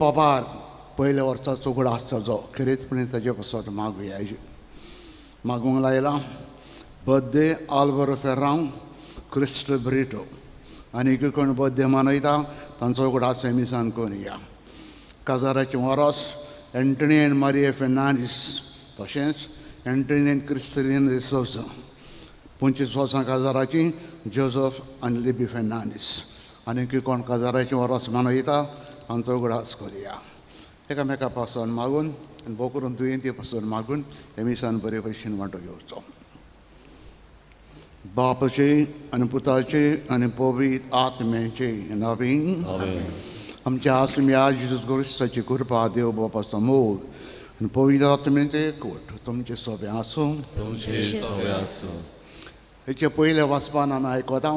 पवार पयल्या वर्साचो उगडास जाचो खेरीतपणी ताजे पासत मागुया. मागूंक लायला बर्थडे आल्वर फेर्रांव क्रिस्ट ब्रिटो आनी कोण बर्थडे मनयता तांचो उगडास मिसान करुया. काजाराचें वरस एंटनी एन मारिया फेर्नांडीस तशेंच एंटनी एन क्रिस्टलिन डिसोजा. 25 वर्सां काजाराची जोजफ आनी लिबी फेर्नांडीस आनी कोण काजाराचें वरस मनयता तांचो उगडास करुया. एकामेका पासून मागून आनी भोव करून दुयेंती पासून मागून हे मिसान बरे भशेन वांटो घेवचो. बापाचे आनी पुताचे आनी पवित्र आत्म्याचे नांवान आमच्या आसम्या जेजू क्रिस्ताची कृपा, देव बापाचो मोग आनी पवित्र आत्म्याचें एकवट तुमचें सोबें आसूं. हेचे पयल्या वाचपान आमी आयकता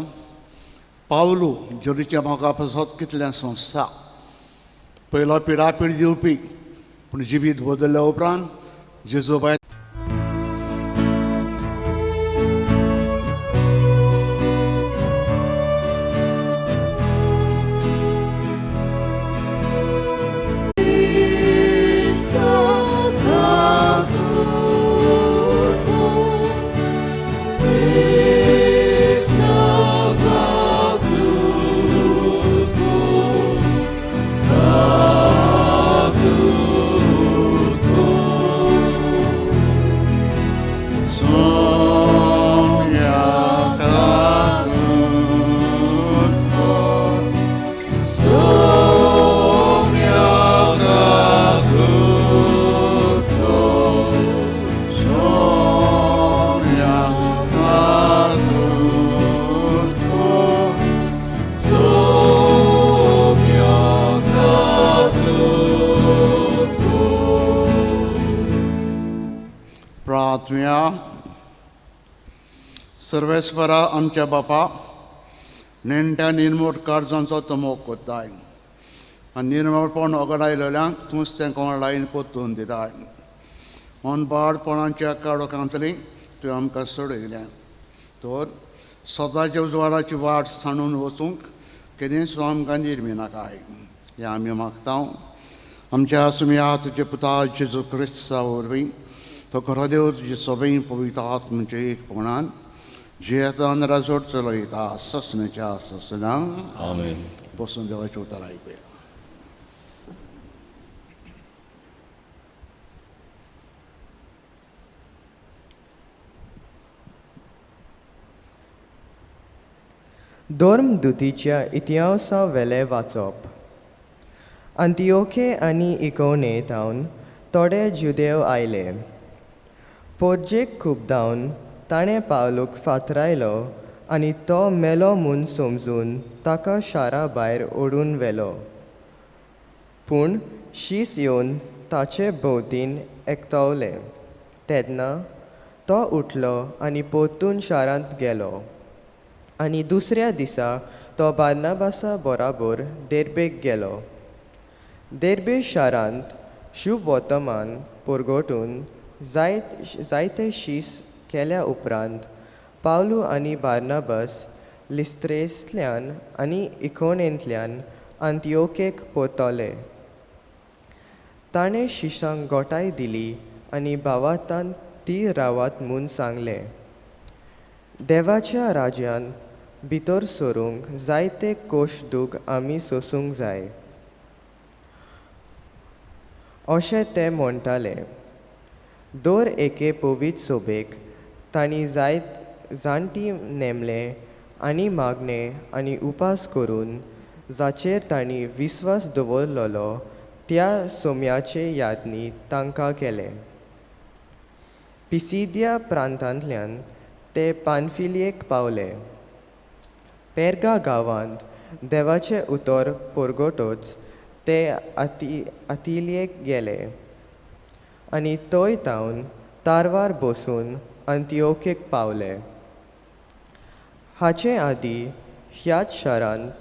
पावलू जेरूच्या मोगा पासत कितल्या संस्था पयलो पिडापीड दिवपी पूण जिवीत बदलल्या उपरांत जेजूबाय सर्वेस्परा आमच्या बापा नेणट्या निर्मोट काळजांचो तो मोग कोत्ताय आनी निर्मळपण ओगडायलेल्यांक तूंच तें कोण लायन पोत्तून दिताय. अनबाडपणाच्या काळोखांतली तुवें आमकां सोडयलें तर सदांच्या उजवाडाची वाट सांडून वचूंक केदींच आमकां निर्मिनाकाय हें आमी मागता. आमच्या सुमया तुजे पुता जेजू क्रिस्ता वरवीं तो खरो देव तुजे सगळीं पवित्र आत्म्याचे एकपणान जियेतान राजवट चलयता ससनेच्या ससना. आमेन. बसून देवाचें उतर आयकुया. धर्मदुतीच्या इतिहासा वेलें वाचप. अंतियोखे आनी इकोने थावन थोडे जुदेव आयले. पोरजेक खुबदावन ताणें पावलूक फातरायलो आनी तो मेलो म्हूण समजून ताका शारा भायर ओडून व्हेलो. पूण शीस येवन ताचे भोंवतीन एकटवले तेन्ना तो उठलो आनी परतून शारांत गेलो आनी दुसऱ्या दिसा तो बार्नाबासा बराबर देर्बेक गेलो. देर्बे शारांत शुभ वर्तमान परगटून जायते शीस केल्या उपरांत पावलू आनी बार्नाबास लिस्त्रेंतल्यान आनी इकोनेंतल्यान अंतियोकेक परतले. ताणें शिशांक गोठाय दिली आनी भावार्थान ती रावात म्हूण सांगलें. देवाच्या राज्यांत भितर सरूंक जायते कोश दूख आमी सोसूंक जाय अशें ते म्हणटाले. दर एके पवित्र सोबेक तांणी जाणटी नेमले आनी मागणे आनी उपास करून जाचेर तांणी विस्वास दवरलेलो त्या सोम्याचे यादनी तांकां केले. पिसिदिया प्रांतांतल्यान ते पानफिलियेक पावले. पेर्गा गांवांत देवाचें उतर परगटोच ते आतिलियेक गेले आनी थंय थावन तारवार बसून अंतियोकेक पावले. हाचे आदीं ह्याच शारांत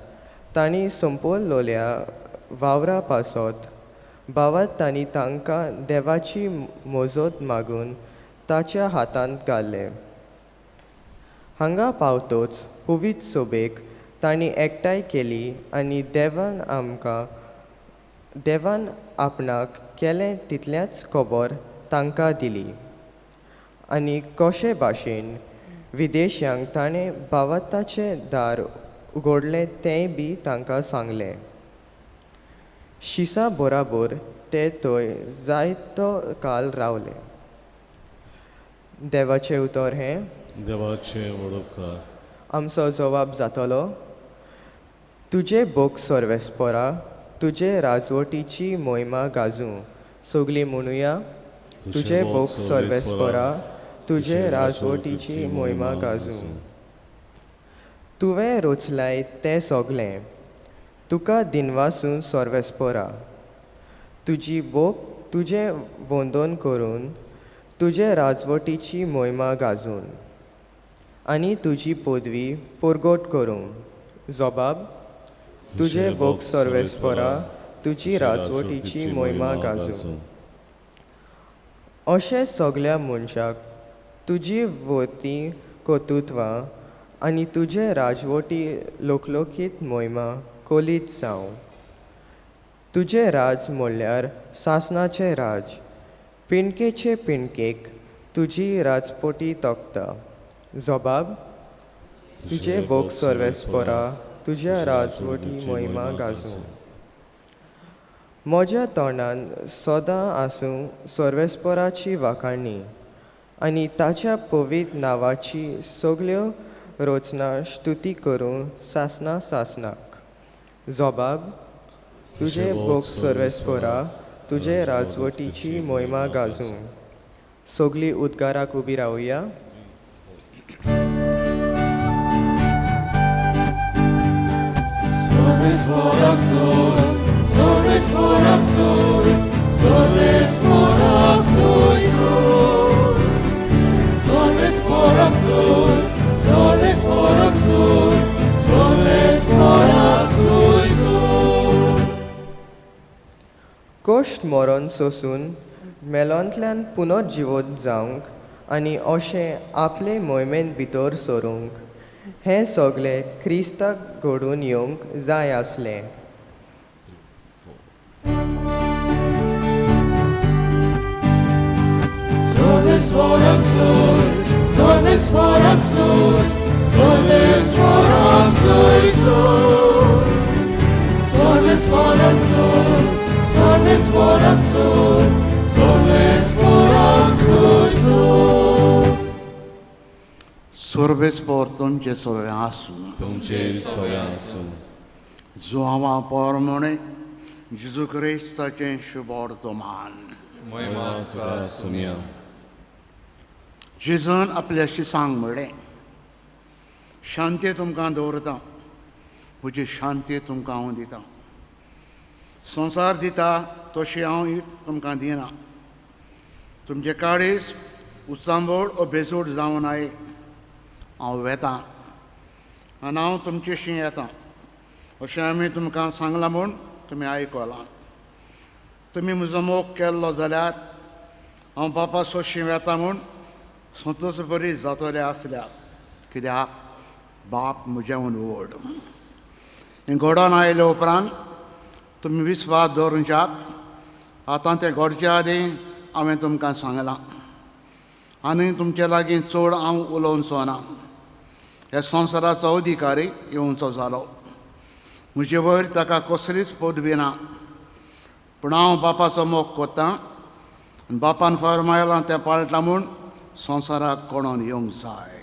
तांणी संपयलोल्या वावरा पासत भावात तांणी तांकां देवाची मजत मागून ताच्या हातांत घाले. हांगा पावतोच पवित्र सोबेक तांणी एकठांय केली आनी देवान आमकां देवान आपणाक केलें तितलेंच खबर तांकां दिली आनी कशे भाशेन विदेश्यांक ताणें भावार्थाचें दार उगडलें तेंय बी तांकां सांगलें. शिसा बराबर ते थंय जायतो काल रावले. देवाचें उतर हें. देवाचें वडोपकार. आमचो जवाब जातलो, तुजें भोग सर्वेस्परा, तुजे राजवटीची मोहिमा गाजूं. सगळीं म्हणुया, तुजें भोग सर्वेस्परा, तुजे राजवटीची मोहिमा गाजूं. तुवें रचलाय तें सगळें, तुका दिनवासूं सर्वेस्परा. तुजी भोग तुजें वंदन करून तुजे राजवटीची मोहिमा गाजून आनी तुजी पदवी परगट करूं. जबाब, तुजें भोग सर्वेस्परा, तुजी राजवटीची मोहिमा गाजूं. अशें सगळ्या मनशाक तुजी वती कर्तृत्वां आनी तुजे राजवटी लोकलोकीत मोहिमा कलीत जावं. तुजें राज म्हणल्यार सासणाचें राज, पिणकेचे पिणकेक तुजी राजपोटी तोखता. जबाब, तुजें भोग सर्वेस्परा, तुज्या राजवटी मोहिमा गाजूं. म्हज्या तोंडान सदां आसूं सर्वेस्पराची वाखाणी आनी ताच्या पवित्र नांवाची सगळ्यो रचना स्तुती करूं सासणा सासणाक. जबाब, तुजें भोग सर्वेस्परा, तुजे राजवटीची मोहिमा गाजूं. सगळीं उद्गाराक उबी रावया. कश्ट मरण सोसून मेलोंतल्यान पुनर्जिवत जावंक आनी अशें आपले मोहिमेंत भितर सरूंक हें सगळें क्रिस्ताक घडून येवंक जाय आसलें. सर्वेस्पर तुमचे सगळें आसूं. तुमचे सगळें आसूं. जुआंवा पोरमोणे जेजू क्रिस्ताचें शुभवर्तमान. महिमा तुका आसुया. जेजून आपल्या शिसांक म्हणलें, शांती तुमकां दवरता, म्हजी शांती तुमकां हांव दितां. संवसार दिता तशी हांव तुमकां दिना. तुमचे काळीज उचांबळ ओ बेजोड जावन आये. हांव वेतां आनी हांव तुमचेशी येता अशें आमी तुमकां सांगलां म्हूण तुमी आयकलां. तुमी म्हजो मोग केल्लो जाल्यार हांव बापा सोशी वेता म्हूण संतोश बरी जातले आसल्या, कित्याक बाप म्हज्याहून व्हड. हें घडोवन आयले उपरांत तुमी विस्वास दवरूंच्याक आतां तें घडचे आदीं हांवें तुमकां सांगलां. आनी तुमचे लागीं चड हांव उलोवचो ना. ह्या संवसाराचो अधिकारी येवचो जालो. म्हजे वयर ताका कसलीच पदवी ना, पूण हांव बापाचो मोग करतां आनी बापान फर्मायलां तें पाळटा म्हूण संवसाराक कोणोन येवंक जाय.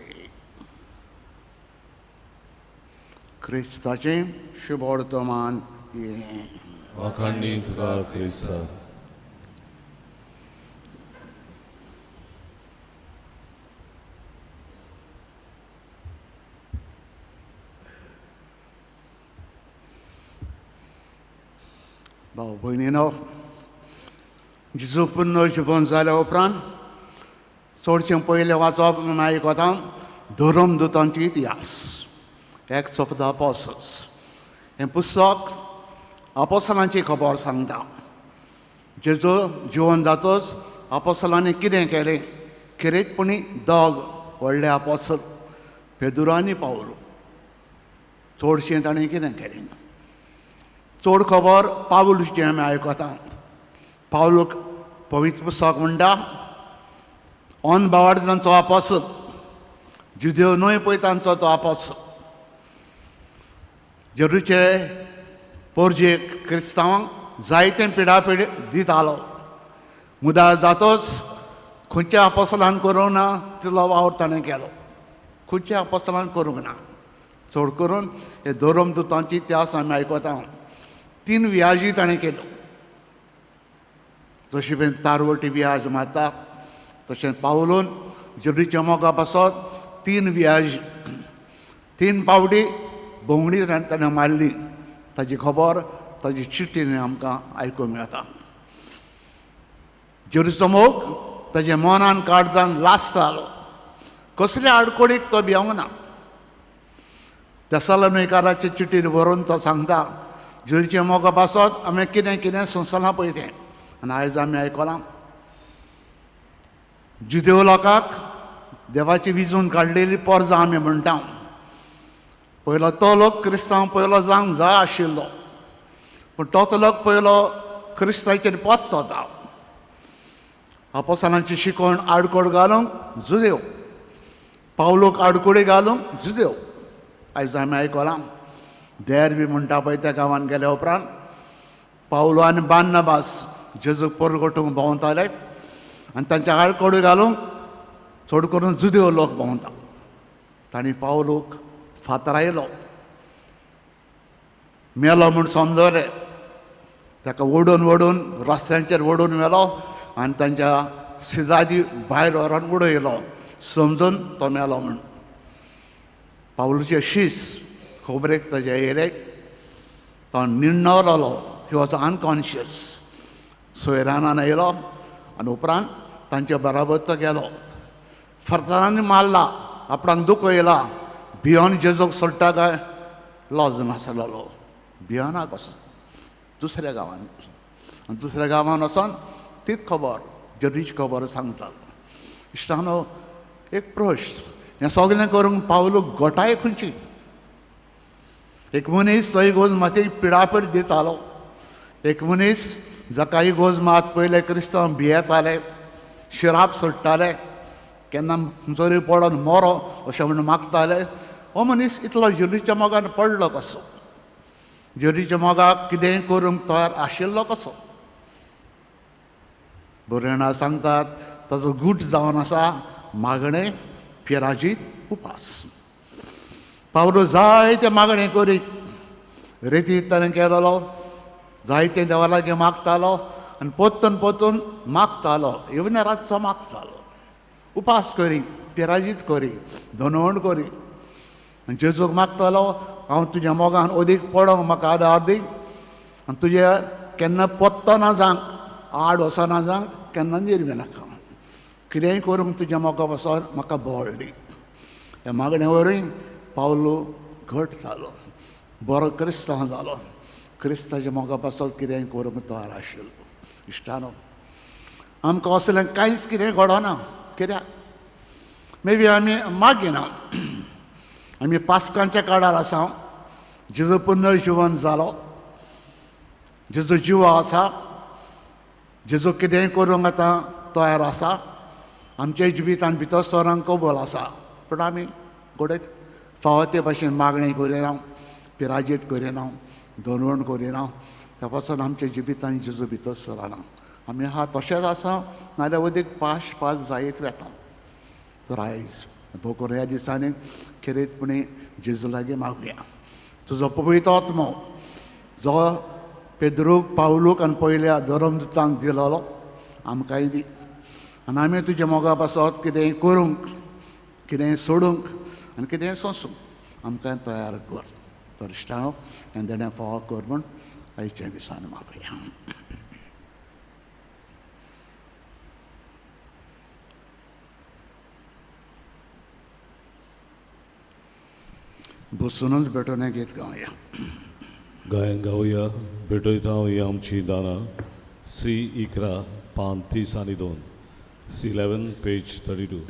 क्रिस्ताचें शुभवर्तमान हें. वाखाणणी तुका क्रिस्ता. भाव भयणीनो, जेजू पुनर्जिवन जाल्या उपरांत चडशें पयलें वाचप आमी आयकता धर्मदुतांची इतिहास, एक्ट्स ऑफ the apostles. हें पुस्तक आपोसलांची खबर सांगता. जेजू जिवन जातच आपोसलांनी कितें केलें, खेरीतपणी दोग व्हडले आपोसल पेदुरो आनी पावलो, चडशें ताणें कितें केलें. चड खबर पावलूची आमी आयकता. पावलूक पवित्र पुस्तक म्हणटा ऑन बावाड तांचो आपोस, जुदेव न्हय पळय तांचो तो आपोस. जेरूचे पोरजेक क्रिस्तांवांक जायतें पिडापीड दितालो. मुदा जातोच खंयच्या आपोसलान करूंक ना तितलो वावर ताणें केलो, खंयच्या आपोसलान करूंक ना. चड करून हे धर्म दुतांची इतिहास आमी आयकता. 3 व्याजी ताणें केलो. जशी बी तारवटी व्याज मारता तशें पावलून जेरूच्या मोगा पासत 3 व्याज, 3 पावटी भोंवडी ताणें मारली. ताजी खबर ताजी चिटीन आमकां आयकूंक मेळटा. जेरूचो मोग ताजे मनान काळजान लासतालो. कसल्या आडकोडीक तो भिवंक ना. तेसालोनिकाराचे चिटीर बरोवन तो सांगता जेरूच्या मोगा पासत आमी कितें कितें सोंसलां पळय तें. आनी आयज आमी आयकलां जुदेव लोकांक देवाची विजून काडलेली पोरजां आमी म्हणटा. पयलो तो लोक क्रिस्तांव पयलो जावंक जाय आशिल्लो, पूण तोच लोक पयलो क्रिस्ताचेर पत्तता. आपोसलांची शिकवण आडकोड घालूंक जुदेव, पावलोक आडकोडी घालूंक जुदेव. आयज आमी आयकलां देर बी म्हणटा पळय त्या गांवान गेल्या उपरांत पावलो आनी बान्नाबास जेजूक परगटूंक भोंवताले आनी तांच्या आडकोडी घालूंक चड करून जुदेव लोक भोंवता. तांणी पावलोक फातरायलो, मेलो म्हूण समजले, ताका ओडून ओडून रस्त्यांचेर ओडून व्हेलो आनी तांच्या सिदादी भायर व्हरून उडयलो, समजून तो मेलो म्हूण. पावलूचे शीस खबरेक ताजे येयले, तो निण्णवलो, he was unconscious. सोयरानान येयलो आनी उपरांत तांचे बराबर तो गेलो. फर्तरांनी मारला, आपणाक दुखो येयला, भियोन जेजूक सोडटा काय लॉज नासलेलो, भियोना कसो दुसऱ्या गांवान. आनी दुसऱ्या गांवान वचोन तीच खबर जेरूची खबर सांगतालो. इश्टानो एक प्रश्न, हें सगळें करूंक पावलूक गोटाय खंयची? एक मनीस जो इगोज मातयेक पिडापीड दितालो, एक मनीस जाका इगोज मात पयले क्रिस्तांव भियेताले, शिराप सोडटाले, केन्ना जरी पडोन मरो अशें म्हूण मागताले, हो मनीस इतलो जेरूच्या मोगान पडलो कसो? जेरूच्या मोगाक कितेंय करूंक तयार आशिल्लो कसो? बरें सांगतात ताजो गूट जावन आसा मागणें, पिराजीत, उपास. पावलो जायते मागणें करीत रेतीत ताणें केलेलो, जायते देवा लागीं मागतालो आनी पोत्तून पोत्तून मागतालो, इवन रातचो मागतालो, उपास करी, पिराजीत करी, धनवण करी. आनी जेजूक मागतालो हांव तुज्या मोगान अदीक पडोंक म्हाका आदार दी आनी तुजे केन्ना पत्तो ना जावंक, आड वचना जावंक, केन्ना निर्मी नाका, कितेंय करूंक तुज्या मोगा पासून म्हाका बळ दी. ह्या मागणे वरवीं पावलो घट जालो, बरो क्रिस्तांव जालो, क्रिस्ताच्या मोगा पासून कितेंय करूंक तयार आशिल्लो. इश्टानो आमकां असलें कांयच कितें घडना. कित्याक? मे बी आमी मागिना. आमी पास्कांच्या काळार आसा, जेजू पुनर्जिवन जालो, जेजू जिव आसा, जेजू कितेंय करूंक आतां तयार आसा, आमच्या जिवितान भितर सरांक कबूल आसा, पूण आमी घडये फावो ते भाशेन मागणी करिना, पिराजीत करिना, धनवण करिना, त्या पासून आमच्या जिवितान जेजू भितर सरना. आमी आहा तशेंच आसा, नाजाल्यार अदीक पाश पास जायत वेता. तर आयज भोकर ह्या दिसांनी खेरीतपणी जेजू लागीं मागुया. तुजो पवित्र आत्मो जो पेद्रूक, पावलूक आनी पयल्या धर्मदुतांक दिलोलो आमकांय दी, आनी आमी तुज्या मोगा पासत कितेंय करूंक, कितेंय सोडूंक आनी कितेंय सोंसूंक आमकां तयार कर. तर इश्टानो हें देणें फावो कर म्हूण आयच्या दिसान मागुया. बसूनच भेटून गीत गावया. गायन गावया भेटयता ही आमची दानां. सी 11 पान 30 आनी 2, सी 11 पेज 32.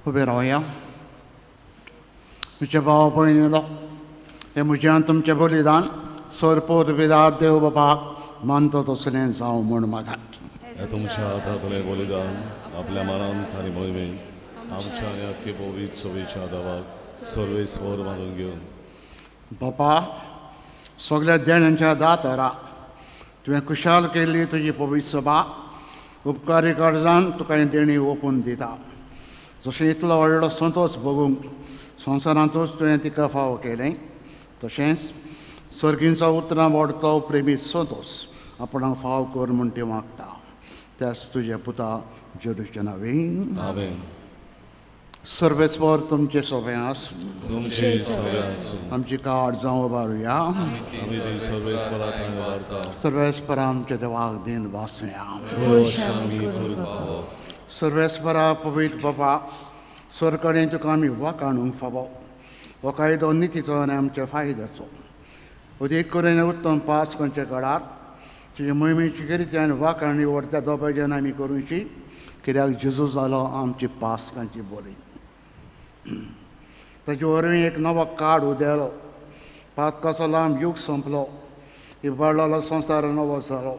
उबे रावया. म्हजे भाव भयणीलो, हें म्हज्यान तुमचें बलिदान सरपोत विदात देव बापाक मानता तसलें जावं म्हूण मागात. तुमच्या हातांतलें बलिदान आपल्या मनांत आनी मोहिमेन आमच्या आनी आख्खे पवित्र सभेच्या देवाक सर्वेस्वर मानून घेवन. बापा, सगळ्या देण्यांच्या दातारा तुवें खुशाल केल्ली तुजी पवित्र सभा उपकारी कर्जान तुका हें देणी ओंपून दिता. जशें इतलो व्हडलो संतोश भोगूंक संवसारांतूच तुवें तिका फावो केलें, तशेंच सर्गींचो उतरां वाडतो प्रेमीत संतोश आपणाक फाव कर म्हूण ती मागता. त्याच तुज्या पुता जेरूच्या नांवान. आमेन. सर्वेस्पर तुमचे सोबें आसूं. तुमचे सोबें आसूं. आमची काड जावं उबारुया. सर्वेस्परा आमच्या देवाक दिन वासुया. सर्वेस्परा पवित्र बाबा, सरकडेन तुका आमी वाकाणूंक फावो. हो कायदो नितीचो आनी आमच्या फायद्याचो. अदीक करून उत्तम पास खंयच्या काळार तुजे मोहिमेची किर्ती वाकाणी व्हडत्या दोपेजान आमी करूची, कित्याक जेजू जालो आमची पासकांची बोली. ताचे वरवीं एक नवो काळ उदेलो. पातकाचो लांब यूग सोंपलो. इबाडलेलो संवसार नवो जालो.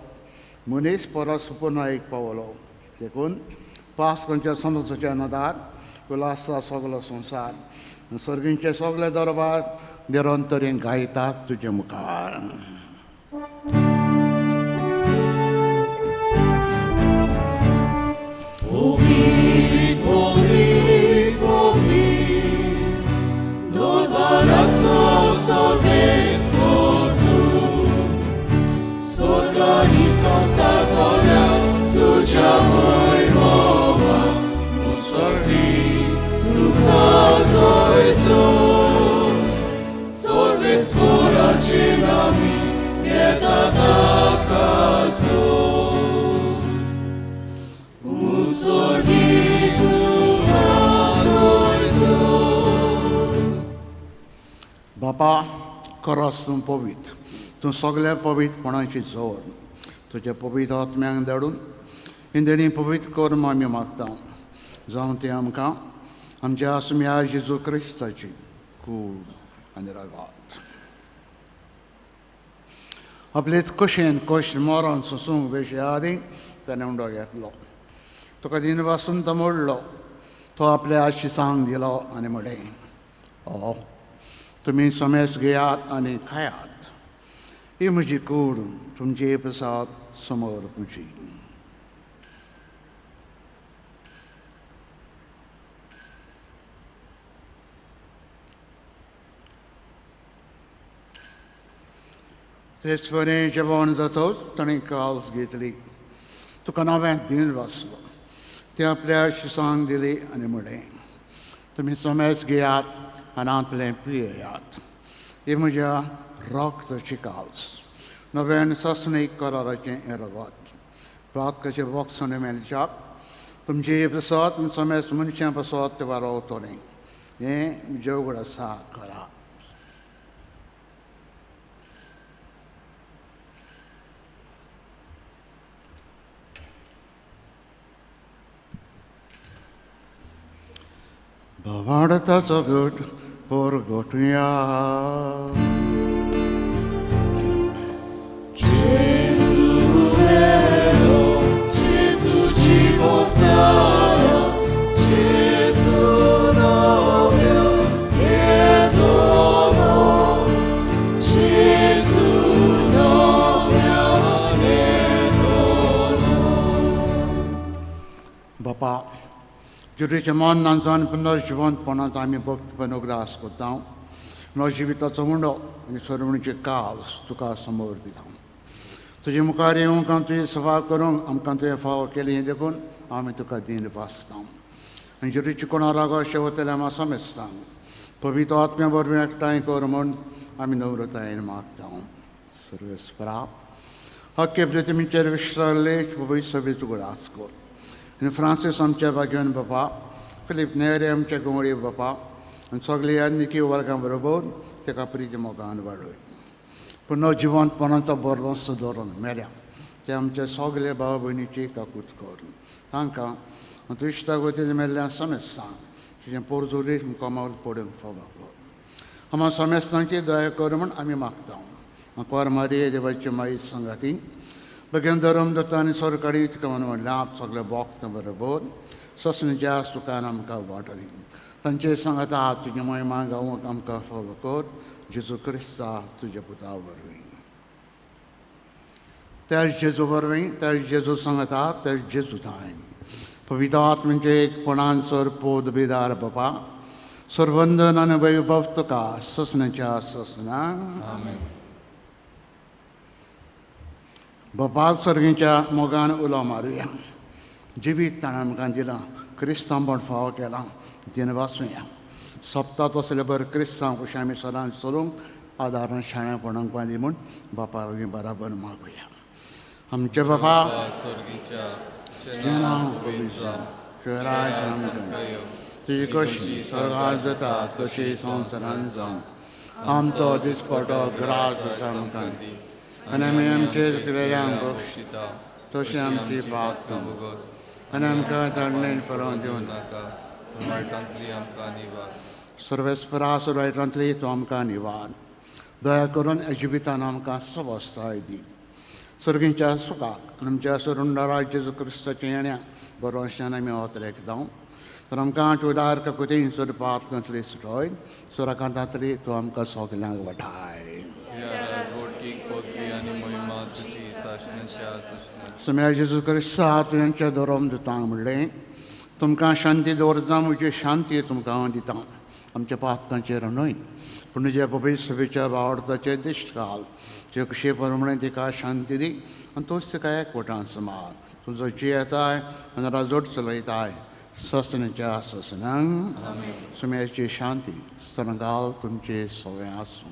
मनीस परत सुपुर्ण एक पावलो. देखून पासकांच्या समजाच्या नदार उल्हासा सगलो संवसार सर्गींचे सगळे दरबार निरंतरेन गायतात तुजे मुखार. बापा, खरोच तूं पवित्र, तूं सगल्या पवित्रपणाची जोर. तुज्या पवित्र आत्म्यांक धाडून ही देणी पवित्र कर म्हूण आमी मागता. जावं तें आमकां आमच्या आसम्या जेजू क्रिस्ताची कूड आनी रगात. आपलेच कशेन कश्ट मरण सोसूंक वेशे आदीं ताणें उंडो घेतलो. तुका दिन वासून तो मोडलो. तो आपल्या आशिसांक दिलो आनी म्हणलें, ओ तुमी समेस घेयात आनी खायात. ही म्हजी कूड तुमचे प्रसाद समोर पुजी. तेच वरी जेवण जातच ताणें काल्स घेतली. तुका नवें दिन वाचलो. तें आपल्या शिसांक दिली आनी म्हणलें, तुमी समेस घेयात आनी पियेयात. ही म्हज्या रक्ताची काल्स, नव्यान सासणीक कराराचें हें रगत. पातकाचें बॉक्स मेळच्या तुमचे प्रसाद आनी समेस मनशां प्रसाद ते वारोवतलें. हें म्हजें उगड आसा करा. भावार्थाचो गट परगटुया. Gesù vero, Gesù ci portava, Gesù novio e dono, Gesù novio e dono. बापा, जुरीचें मन नांचान पुनर्जिवंतपणाचो आमी भक्तपण उगडास करता. नवजिविताचो उंडो आनी सरवणीचे काज तुका समोर दिता. तुजे मुखार येवंक आनी तुजी सभा करूंक आमकां तुवें फावो केली हें देखून आमी तुका दिन वाचता. आनी जुरीची कोणा रागो अशें वतलें आमी समेजता. पवित्र आत्म्या वरवीं एकठांय कर म्हूण आमी नम्रतायेन मागता. सर्वेस्परा, हक्के प्रतिमेचेर विश्राले पवित्र सभेचो उगडास कर. आनी फ्रांसीस आमच्या भाग्यवान बापा, फिलीप नेरे आमच्या गोंवळी बापा आनी सगळे ह्या निकी वर्गां बरोबर ताका प्रिती मोगान वाडय. पूण जिवंतपणाचो बरबस दवरून मेल्या ते आमच्या सगळे भाव भयणीची काकूत कर. तांकां तुश्टा गोतीन मेल्ल्या समेस्तांक तुजें पोरजोरी मुखामल पडूंक फावो कर. आमा समेस्तांची दया कर म्हूण आमी मागता. आंकवार मारिये देवाची माई सांगाती बगेन धर्म दत्ता आनी सरकारी तुका म्हणलें आप सगळे बोक्त बरोबर ससणीच्या सुखान आमकां वाटो दी. तांचे सांगाता तुजी महिमा गावंक आमकां फावो कर जेजू क्रिस्ता तुज्या पुता वरवीं. त्याच जेजू वरवीं, त्याच जेजू सांगाता, त्याच जेजू थांय पवित्र आत्म्याचे एकपणान सर पोद बेदार बापा सरवंदन आनी वैभव तुका ससनाच्या ससना. बापा सर्गीच्या मोगान उलो मारुया. जिवीत ताणें आमकां दिलां, क्रिस्तांवपण फावो केलां, दिनवासुया. सप्ता तसले बरें क्रिस्तांव कशें आमी सदांच चलूंक आदारान शाणेपणाक दी म्हूण बापा लागीं बराबर मागुया. आमचे बापा तुजी कशी स्वर्गांत जाता तशी संवसारांत जावं. आमचो दिसपटो ग्रास आमकां दी आनी आमी आमचे कितें बक्षिता तशी आमची पातकां आनी आमकां ताणें पळोवन दिवं नाका. सर्वेस्परा वायटांतली तूं आमकां निवार. दया करून जिवितान आमकां सवस्थाय दी. सर्गींच्या सुखाक आमच्या सरुंडारा जेजू क्रिस्ताच्या येण्या बरोवशान आमी वतले जावं. तर आमकां उदार ककुती सोदपांतली सुटोय सुराकांतांतली तूं आमकां सगल्यांक वाठाय. सुम्या जेजू क्रिस्ता तुवेंच्या धर्म दितां म्हणलें तुमकां शांती दवरता, म्हजी शांती तुमकां हांव दितां. आमच्या पातकांचेर न्हय पूण तुज्या पवित्र सभेच्या बावडताचे दिश्ट घाल. जे कशे प्रमाणे तिका शांती दी आनी तूंच तिका एकवटान सुमार. तुजो जियेताय आनी राजवट चलयताय ससनाच्या ससनांक. सुम्याची शांती सरंगाल तुमचे सगळें आसूं.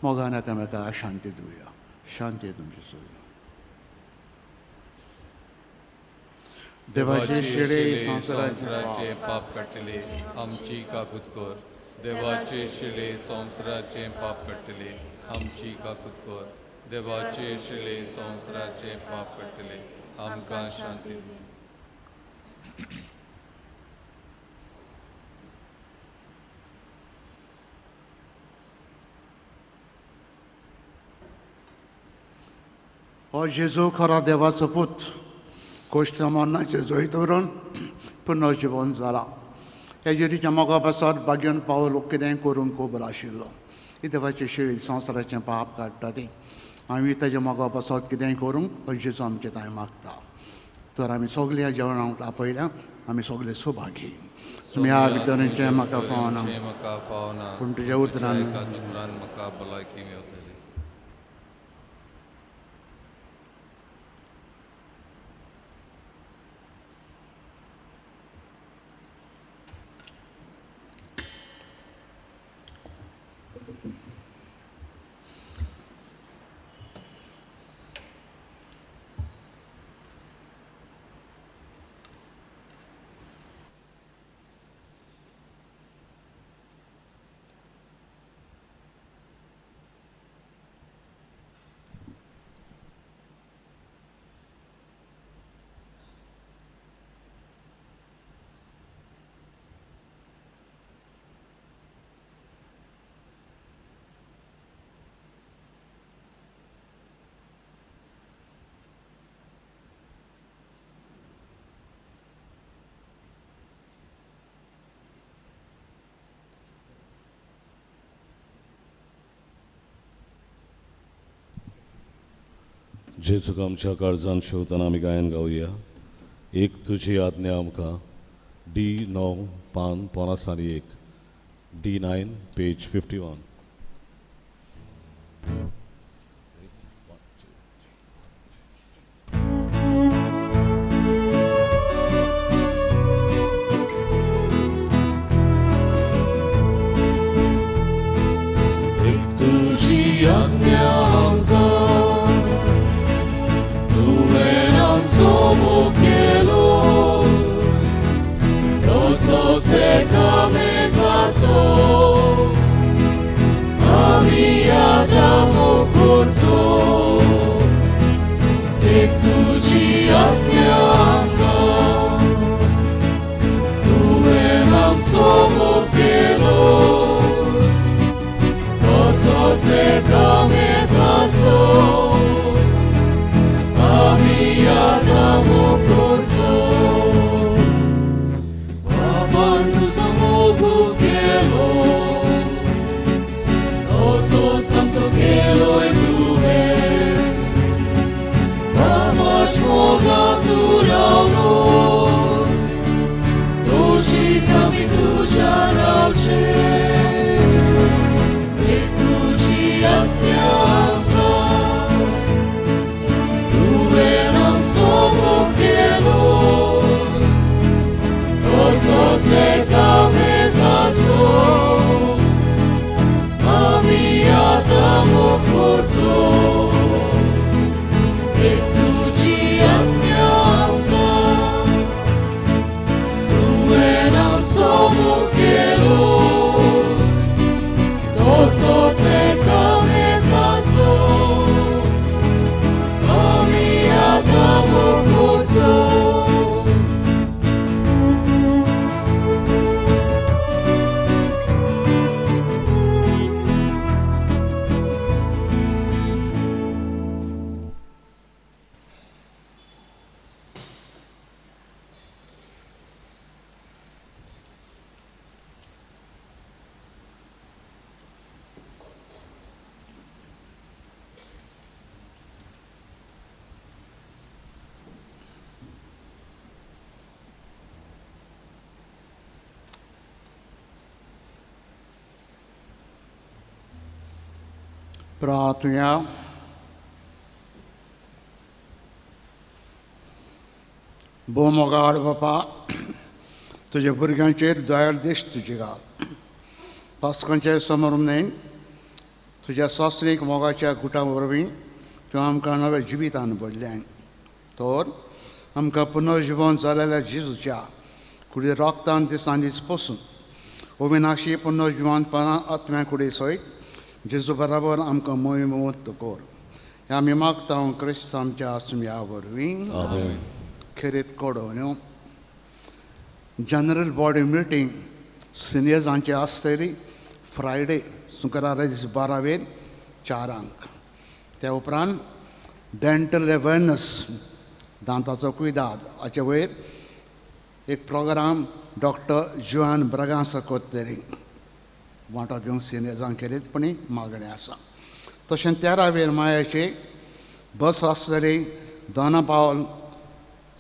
मोगान एकामेका शांती दिवया. शांती तुमची सगळी. देवाचे शिळे संवसाराचे पाप काडटले आमची काकूत कर. देवाचे शिळे संवसाराचे पाप काडटले आमची काकूत कर. देवाचे शिळे संवसाराचे पाप काडटले आमकां शांती दी. हो जेजू खरो देवाचो पूत कोश्ट मरणाचें जैत दवरून पुनर्जिवन जाला. ह्या जेजूच्या मोगा पासत भाग्यान पावलो कितें करूंक खबर आशिल्लो. ही देवाची शिळी संवसाराचें पाप काडटा ती. आमी ताच्या मोगा पासत कितेंय करूंक तो जेजू आमचें थंय मागता. तर आमी सगळ्या जेवणाक आपयल्या आमी सगळे सुभागी. तुमी भितरचें म्हाका फावना पूण तुज्या उतरान म्हाका भलायकी मेवतली. जेजूक आमच्या काळजान शेवतना आमी गायन गावया. एक तुजी आज्ञा आमकां डी 9 पान 51, D9 page 51. एक तुजी आज्ञा आमकां तुवें आमचो मोग केलो तसोच एकामेकाचो आमी आतां मोग करचो. एक तुजी आज्ञा आमकां आमचो मोग केलो तसोच एकामेकाचो आमी आतां मोग करचो बापान तुजो मोग केलो तसोच आमचो केलोय तुवें बाबाच मोगांत तूं रावलो तशीच आमी तुज्या रावचें एक तुजी आज्ञा आमकां तुवें आमचो मोग केलो तसोच एकामेकाचो आमी आतां मोग करचो एक तुजी आज्ञा आमकां तुवें आमचो मोग केलो तसोच एकामेकाचो आमी आतां मोग करचो. प्रार्थुया. भोव मोगाळ बापा, तुज्या भुरग्यांचेर दयाळ दिश्ट तुजी घाल. पास्कांचे समोर तुज्या सासणीक मोगाच्या गुटा वरवीं तूं आमकां नव्या जिवितान भरलें तर आमकां पुनर्जिवन जालेल्या जेजूच्या कुडी रोगतान दिसान दीस पसून अविनाशी पुनर्जिवनपणा आत्म्या कुडी सयत जेजू बराबर आमकां मोहिमवंत कर. ह्या आमी मागता क्रिस्त आमच्या आत्म्या वरवीं. खेरीत कडोवन्यो जनरल बॉडी मिटींग सिनियर्सांची आसतली फ्रायडे शुक्रारा दीस 12 वेर 4 त्या उपरांत डेंटल अवेरनस दांताचो कुयदाद हाचे वयर एक प्रोग्राम डॉक्टर जुआन ब्रागांसा करतली. वांटो घेवन सिनियर्सांक खेरीतपणी मागणें आसा. तशें 13 वेर मायाचे बस आसतली दोना पावल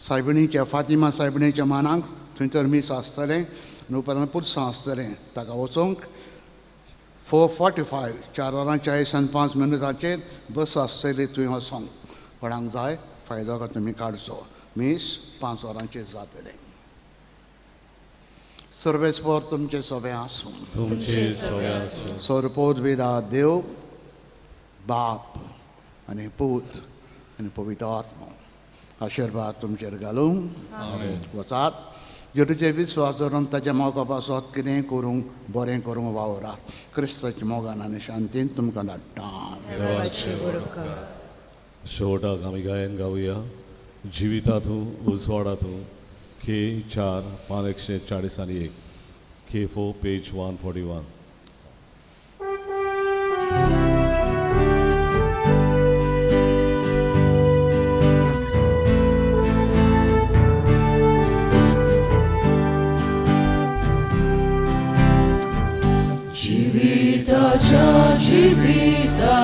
सायबिणीच्या फातिमा सायबिणीच्या मानाक थंयसर मीस आसतलें आनी उपरांत पुरसां आसतलें. ताका वचूंक 4:45 4 वरां 45 मिनटांचेर बस आसतली. थंय वचोंक कोणाक जाय फायदो तुमी काडचो. मीस 5 वरांचेर जातलें. सर्वेस्पर तुमचे सगळें आसूं. सर्वपोदवेदा देव बाप आनी पूत आनी पवित्र आत्मो आशिर्वाद तुमचेर घालूं. वचात जेजूचेर विस्वास दवरून ताच्या मोगा पासत कितेंय करूंक बरें करूंक वावरात. क्रिस्ताच्या मोगान आनी शांतीन तुमकां धाडटा. शेवटाक आमी गायन गावया जिवितांतू उजवाडातू के 4 पान 141 के 4 पेज 141. जिविताच्या जिविता